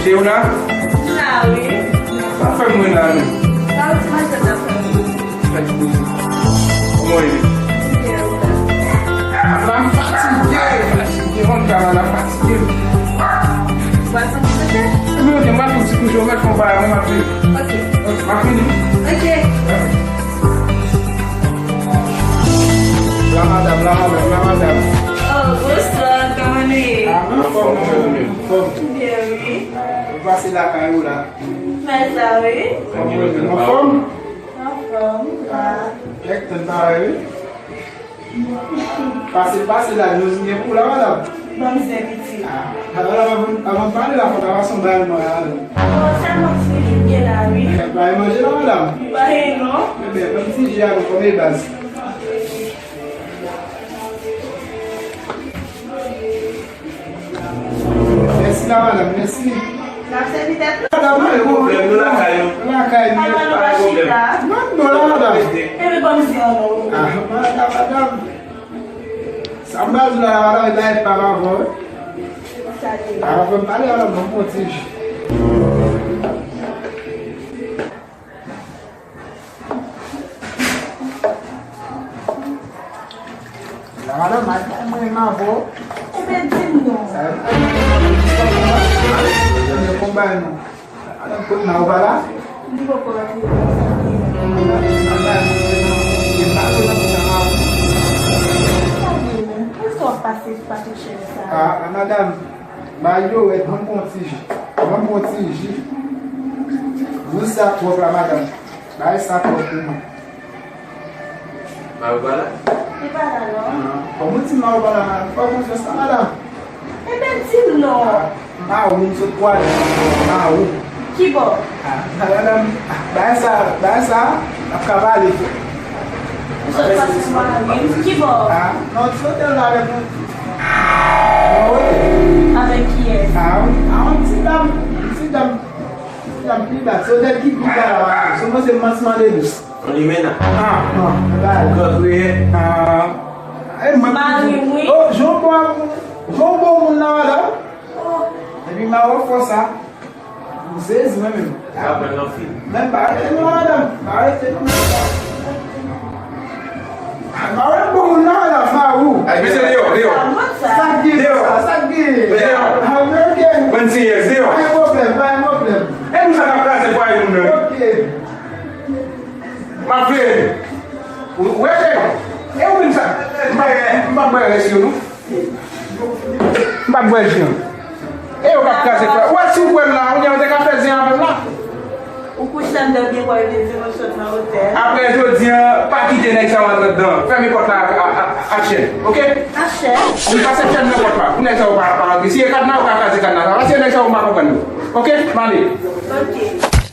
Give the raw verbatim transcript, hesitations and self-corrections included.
E ou la? M la, wi. Sa fè mwen la, non? Sa w ti mache ta fè? Kòman w ye? Byen, ou la? Ah, m fatige, fatige, mwen ka la fatige. Ou pa santi pete? Ebyen, ok, m al fè yon ti kout je, mwen fè yon bagay, mwen, m ap vini. Ok. M ap vini. Ok. La madam, la madam, la madam. Oh, bonswa, kòman nou ye? Ah, anfòm, anfòm. Byen, wi. Ou pase lakay ou la? Mèt la, wi. Anfòm? Anfòm, la. Kèk tan pa wè, wi. Pase, pase la, nou gen pou la, madam. Ban m zen piti. Ah, madam, avan, avan pale la, fò ta pase yon bagay mwen la, madam. Oh, sèlman ti piti byen la, wi. Eh, bay manje la, madam. Bay non. Ebyen, ban m ti je a, nou kòm e baz. Mèsi la, madam, mèsi. N ap sèvi tèt nou. Madam, ale, bon, pwoblèm, nou lakay nou. Lakay nou. Al pran nou pa chita. Non, non, la, madam. Ebyen, ban m zen an non. Ah, madam, madam. Sa m ba di w la, la, madam, e bagay pa m avè w, wi. Sa ye. Avan m pale, madam, ban m pran ti ji. La, madam, al bay mwen avè w. Ebyen, di m non. Ebyen, konbay non. Madam, kot Mawo pa la? Li poko rantre nan sa li ye. Madam, al bay mwen avè w. Sa vle menm? Poukisa w ap pase pa tout chèn sa? Ah, madam, bagay yo rèd, ban m pran ti ji. Ban m pran ti ji. Dous sa twòp la, madam. Bagay sa twòp pou mwen. Mawo pa la? Li pa la, non. Ah, kòman w di Mawo pa la, madam? Fè konfyans la, madam. Ebyen, di m non. Ah, Mawo, m sot pwale. Mawo. Ki bò? Ah, madam, ah, bagay sa, bagay sa, ap ka pale tou. Ou sot pase mwa, wi. Ki bò? Ah, non, ti otèl la avèk yon, yon otèl. Avèk kiyès? Ah, wi. Ah, yon ti dam, yon ti dam. Ti dam pi ba, se otèl ki pi ba la, se mwen se mansman de dous. Yon limena. Ah, non, e ba. Ou ka kriye? Ah, e mwen ki di. Mari, wi. Oh, jan bon, jan bon moun nan la. Oh. Epi Mawo fò sa. M sezi mwen menm. Sa pran nan fil. Men pa rete non, madanm. Pa rete non. Mawo bon moun nan, madanm, Mawo. Ay, mesye, deyò, deyò. Sa k gen, deyò. Sa, sa k gen. Deyò. Ah, men, ok. Mwen se yès, deyò. Pa gen pwoblèm, pa gen pwoblèm. E nou sa k ap kraze fwaye moun nan. Ok. M ap veye. Ou, ou wè, e ou menm sa. M pa, m pa bwè rès yo, non. M pa bwè ji an. E yo k ap kraze fwaye. Ou wè si w bwè l la, ou te ka fè zen avè m la. Ou kouche anndan byen, kwa yo te di nou sot nan otèl. Apre jodi a, pa kite nèg sa yo antre anndan. Fèmen pòt la ak, ak, ak, ak chèn, ok? Ak chèn? Wi, pase chèn nan pòt la. Pou nèg sa yo pa, pa rantre. Si e kadna, ou ka kraze kadna sa. Paske nèg sa yo pa konprann nou. Ok? M ale. Ok.